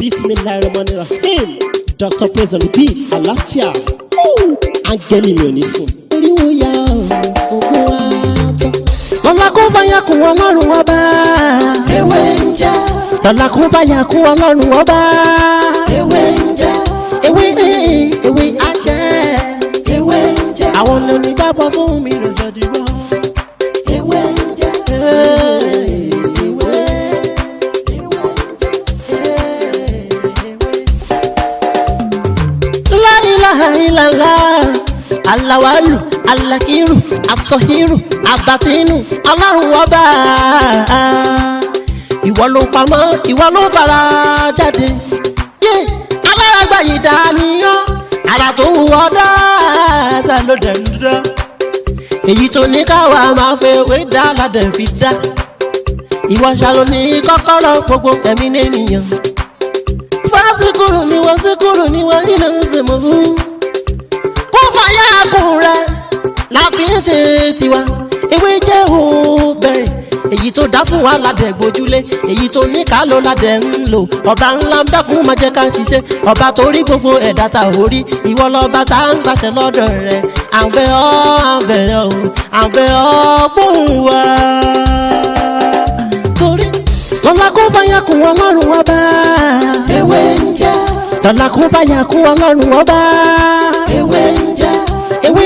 Bismillahirrahmanirrahim. Dr. Praise on the beat. Àlàáfíà. Áńgẹ́lì mi ò ní sùn. Oríwo ya ògùn wa tán. Lọ́la kó bá yà kún Ọlọ́run Ọba. Ewé ń jẹ́. Lọ́la kó bá yà kún Ọlọ́run Ọba. Ewé ń jẹ́. Ewé ewé á jẹ́. Ewé ń jẹ́. Àwọn onígbàgbọ́ sóhun mi ló jọ dìbò. Ewé ń jẹ́. Ewé. La ilaha illallah, alawalu, alakiru, asọhiru, abatinu, Ọlọ́run Ọba. Ìwọ ló pamọ́, ìwọ ló fara jáde. Yé, alárágbá yìí dániyàn, ara tó wù ọ́ dáadáa ló dẹ̀ ń dán. Èyí tó ní káwa máa fẹ́ wé dá ládẹ̀ fi dá. Ìwọ ṣàlò ní kọ́kọ́rọ́ gbogbo ẹ̀mí nìyẹn. Fásikúrú ni wọ́n síkúrú ni wọ́n nínú ìsìnkú. Kó fàyà kùn rẹ̀ la fi ń ṣe tiwa. Ewé jẹ́ òbẹ̀. Èyí tó dá fún wa ládẹ̀ gbójúlé. Èyí tó ní ká ló ládẹ̀ ń lò. Ọba ńlá ń dákun máa jẹ́ ká ṣiṣẹ́. Ọba tó rí gbogbo ẹ̀dá ta ò rí. Ìwọ lọ́ba tá ń gbàṣẹ lọ́dọ̀ rẹ̀. À ń bẹ̀ ọ́, à ń bẹ̀ ọ́, à ń bẹ̀ ọ́ gbóhùn wa. Torí lọ́la kó bá yà kún Ọlọ́run Ọba. Ewé ń jẹ́. Lọ́la kó bá yà kún Ọlọ́run Ọba. Ewé ń jẹ́. Ewé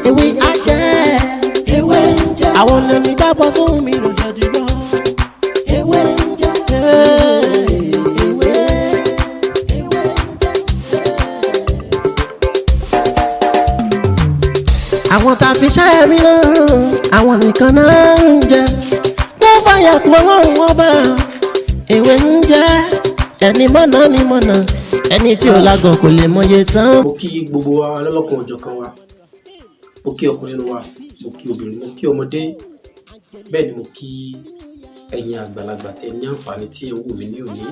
ewé á jẹ́. Ewé ń jẹ́. Àwọn onígbàgbọ́ sóhun mi ló jọ dìbò. Ewé ń jẹ́. Ewé. Àwọn tá a fi ṣẹ́ mi náà, àwọn nìkan náà ń jẹ. Kó fàyà kún Ọlọ́run Ọba. Ewé ń jẹ́. Ẹni mọ̀nà ni mọ̀nà. Ẹni tí ò lágọ̀ kò lè mọye tán. Mo kí gbogbo wa lọ́lọ́kan òjọ̀kan wa. Mo kí ọkùnrin wa, mo kí obìnrin, mo kí ọmọdé, bẹ́ẹ̀ ni mo kí ẹ̀yin àgbàlagbà tẹ́ ní àǹfààní tí ẹ wò mí ní òní.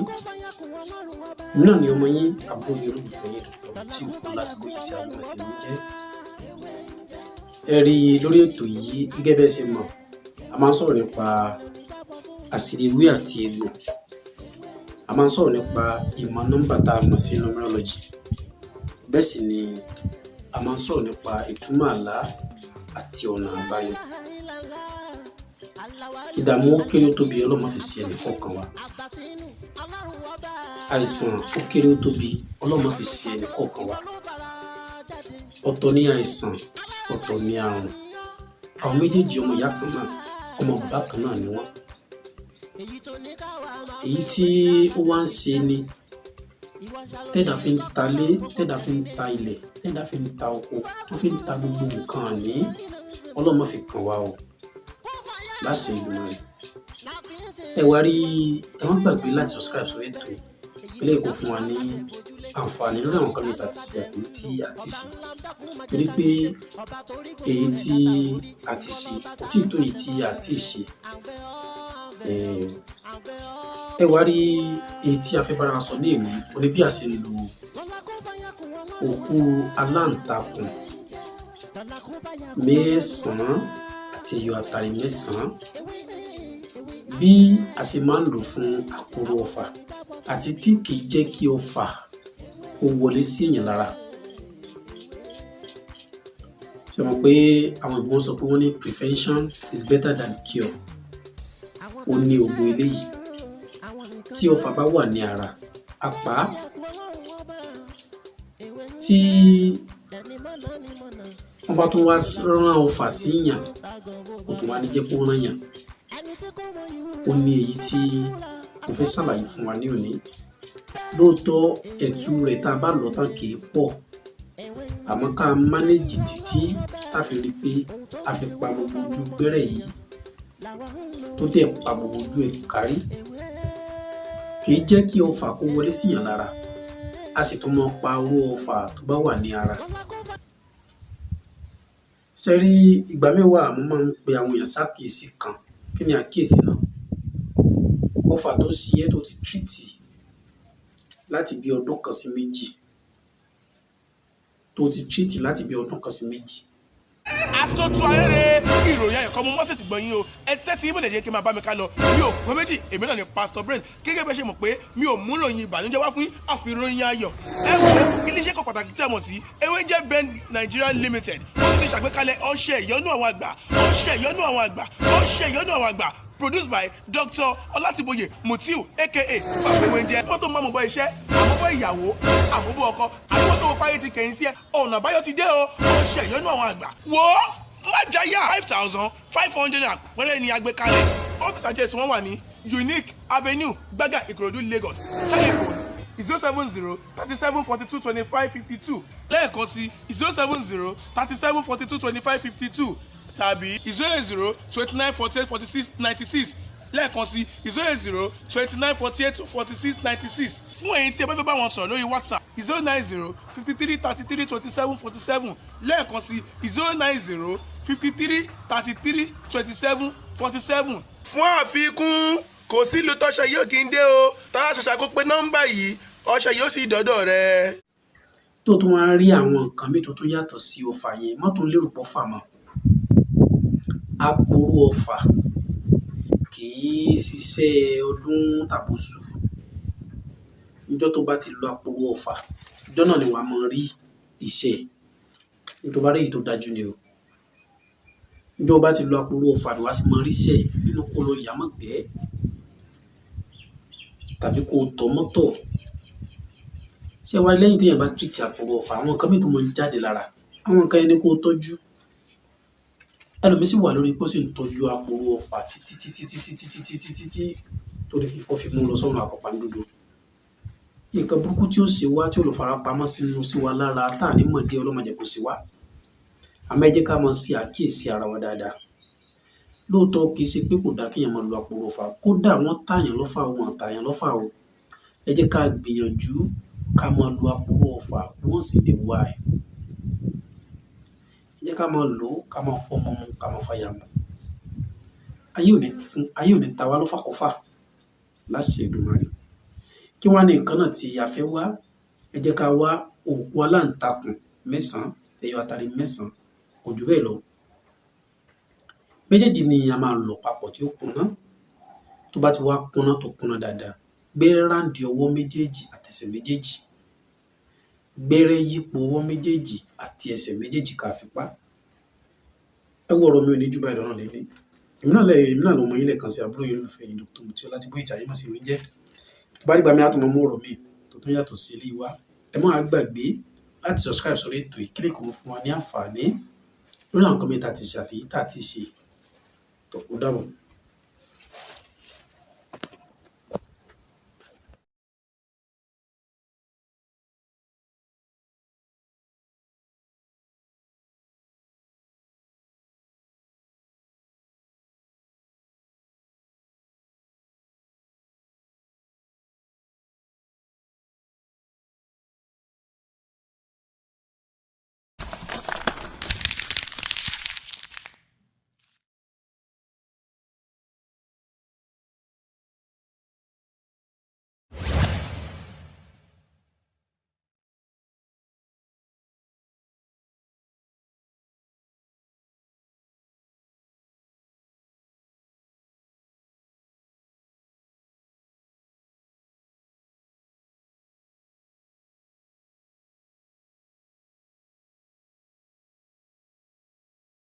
Èmi náà ni ọmọ yín, àbúrò yín, olólùfẹ́ yín, Dr. Lateef Ọlátìgbòye tí ayé mọ̀ sí mi jẹ́. Ẹ rí i lórí ètò yìí, gẹ́gẹ́ bẹ́ẹ̀ ṣe mọ̀, a máa ń sọ̀rọ̀ nípa àṣírí ewé àti egbò. A máa ń sọ̀rọ̀ nípa ìmọ̀ nọ́mbà tá a mọ̀ sí numerology. Bẹ́ẹ̀ sì ni a máa ń sọ̀rọ̀ nípa ìtumọ̀ àlá àti ọ̀nà àbáyọ. Ìdààmú ó kéré ó tóbi, Ọlọ́run má fi sí ẹnì kọ̀ọ̀kan wa. Àìsàn ó kéré ó tóbi, Ọlọ́run má fi sí ẹnì kọ̀ọ̀kan wa. Ọ̀tọ̀ ní àìsàn, ọ̀tọ̀ ní àrùn. Àwọn méjèèjì, ọmọ ìyá kan náà, ọmọ bàbá kan náà ni wọ́n. Èyí tí ó wá ń ṣe ni tẹ́dà fi ń talé, tẹ́dà fi ń ta ilẹ̀, tẹ́dà fi ń ta oko, tó fi ń ta gbogbo nǹkan àní, Ọlọ́run má fi kàn wá o láṣẹ Èdùmàrè. Ẹ wá rí, ẹ má gbàgbé láti subscribe sórí ètò yìí. Eléyìí kò fún wa ní àǹfààní lórí àwọn kan níta ti ṣe àti tí a ti ṣe, torí pé èyí tí a ti ṣe kò tí ì tó èyí tí a ti ṣe. Ẹ wá rí, èyí tí a fẹ́ bára wa sọ ní èní òní, bí a ṣe ń lo òkú aláǹtakùn 9 àti ẹyọ àtàrí 9, bí a ṣe máa ń lò fún àkóró ọfà àti tí kì í jẹ́ kí ọfà kó wọlé sí èèyàn lára. Ṣé mọ̀ pé àwọn òyìnbó sọ pé wọ́n ní prevention is better than cure? Ó ní oògùn eléyìí. Tí ọfà bá wà ní ara, apá tí wọ́n bá tún wá rán ọfà sí èèyàn, kò tún wá ní jẹ́ kó rán yàn. Ó ní èyí tí mo fẹ́ ṣàlàyé fún wa ní òní. Lóòótọ́, ẹ̀tù rẹ̀ tá a bá lọ tán kì í pọ̀, àmọ́ ká manage títí tá a fi rí i pé a fi pa gbogbo ojú gbẹ́rẹ́ yìí, tó dẹ̀ pa gbogbo ojú ẹ̀ kárí. Kì í jẹ́ kí ọfà kó wọlé síyàn lára, a sì tún máa pa oró ọfà tó bá wà ní ara. Ṣé rí, ìgbà míì wà mo máa ń pe àwọn èèyàn sákìyèsí kan. Kí ni àkíyèsí náà? Ọfà tó ṣe ẹ́, tó ti treat láti bí ọdún 1 sí 2, tó ti treat láti bí ọdún 1 sí 2. Àtọ́tún arére, ìròyìn ayọ̀kọ́ mo mọ́sẹ̀ ti gbọ̀nyìn o. Ẹ tẹ́tí ibùdó, jẹ́ kí n máa bá mi ká lọ. Mi ò pé méjì, èmi náà ni Pastor Brain. Gẹ́gẹ́ bẹ́ẹ̀ ṣe mọ̀ pé mi ò mú ròyìn ìbànújẹ́ wá fún yín, àfi ìròyìn ayọ̀. Ẹ wo iléeṣẹ́ kan pàtàkì tí a mọ̀ sí Ewéjẹ́ Ben Nigeria Limited, wọ́n ti ṣàgbékalẹ̀ ọṣẹ ìyọ́nú àwọn àgbà, ọṣẹ ìyọ́nú àwọn àgbà, ọṣẹ ìyọ́nú àwọn àgbà, produced by Dr. Ọlátìbóyè Mutiu, aka Bàbá Ewéńjẹ. Fọ́tò máa mọ̀ bọ́ iṣẹ́, àmúbọ̀ ìyàwó, àmúbọ̀ ọkọ, àdúgbò tó páyé ti kẹ̀yìn sí ẹ, ọ̀nà àbáyọ ti dé o. Ọṣẹ ìyọ́nú àwọn àgbà. Wo má jáyà, 5,500 naira péré ni agbékalẹ̀. Office address wọn wà ní Unique Avenue, Gbága, Ìkòròdú, Lagos. Telephone 07037422552. Lẹ́ẹ̀kan sí, 07037422552 tàbí 08029484696. Lẹ́ẹ̀kan sí, 08029484696. Fún ẹ̀yin tí ẹ bá fẹ́ bá wọn sọ̀rọ̀ lórí WhatsApp, 09053332747. Lẹ́ẹ̀kan sí, 09053332747. Fún àfikún, kò sí ìlú tọ́ṣẹ yóò kí n dé o. Tọ́lá ṣàṣà kó pé nọ́mbà yìí, ọṣẹ yóò sì dọ́dọ̀ rẹ. Tó tún wá rí àwọn nǹkan míì tó tún yàtọ̀ sí ọfà yẹn, má tún lérò pọ̀ fà mọ́. Aporó ọfà kì í ṣiṣẹ́ ọdún tàbóṣù. Níjọ́ tó bá ti lo aporó ọfà, ìjọ́ náà ni wàá máa rí iṣẹ́ ẹ̀. Tó bá rí èyí tó dájú ni o. Níjọ́ bá ti lo aporó ọfà ni wàá sì máa rí iṣẹ́ ẹ̀, nínú kó lọ yà mọ́gbẹ́ tàbí kó tọ̀ mọ́tọ̀. Ṣé wá rí, lẹ́yìn téèyàn bá treat aporó ọfà, àwọn nǹkan míì tó máa ń jáde lára, àwọn nǹkan yẹn ni kó tọ́jú. Ẹlòmíì sì wà lórí pé ó sì ń tọ́jú aporó ọfà títí títí títí títí títí títí torí fífọ́ fi mú lọ sọ́run àpàpàǹdodo. Nǹkan burúkú tí ó ṣe wá, tí ó lọ fara pamọ́ sínú sí wa lára tá à ní mọ̀ dé, Ọlọ́run má jẹ́ kó ṣe wá. Àmọ́ ẹ jẹ́ ká máa ṣe àkíyèsí ara wa dáadáa. Lóòótọ́, kì í ṣe pé kò dáa kéèyàn máa lo aporó ọfà. Kódà wọ́n tààyàn lọ́fà o, wọn ò tààyàn lọ́fà o, ẹ jẹ́ ká gbìyànjú ká máa lo aporó ọfà once in a while. Ẹ jẹ́ ká máa lò ó, ká máa fọ́mọ mu, ká máa fàyà mu. Ayé ò ní fún, ayé ò ní ta wá lọ́fàkọ́fà láṣẹ Èdùmàrè. Kí wá ní nǹkan náà tí a fẹ́ wá? Ẹ jẹ́ ká wá òkú aláǹtakùn mẹ́sàn-án, ẹyọ atare mẹ́sàn-án, kò jù bẹ́ẹ̀ lọ. Méjèèjì ni a máa lọ̀ papọ̀ tí ó kúnná. Tó bá ti wá kúnná, tó kúnná dáadáa, gbẹ́rẹ́ round ọwọ́ méjèèjì àtẹsẹ̀ méjèèjì, gbẹ́rẹ́ yípo ọwọ́ méjèèjì àti ẹsẹ̀ méjèèjì, ká fi pa. Ẹ wo, ọ̀rọ̀ mi ò ní jù báyìí lọ náà lélẹ̀. Èmi náà lọmọ yín lẹ́ẹ̀kan sí, àbúrò yín, olólùfẹ́ yín, Dr. Mutiu Ọlátìbóyè tí ayé mọ̀ sí ìwé jẹ́. Tó bá dìgbà mi, á tún máa mú ọ̀rọ̀ míì tó tún yàtọ̀ sí eléyìí wá. Ẹ má wá gbàgbé láti subscribe sórí ètò yìí, kí lè kó fún wa ní àǹfààní lórí àwọn nǹkan mìíràn tá a ti ṣe àti èyí tá a ti ṣe. Tó ó dàbọ̀.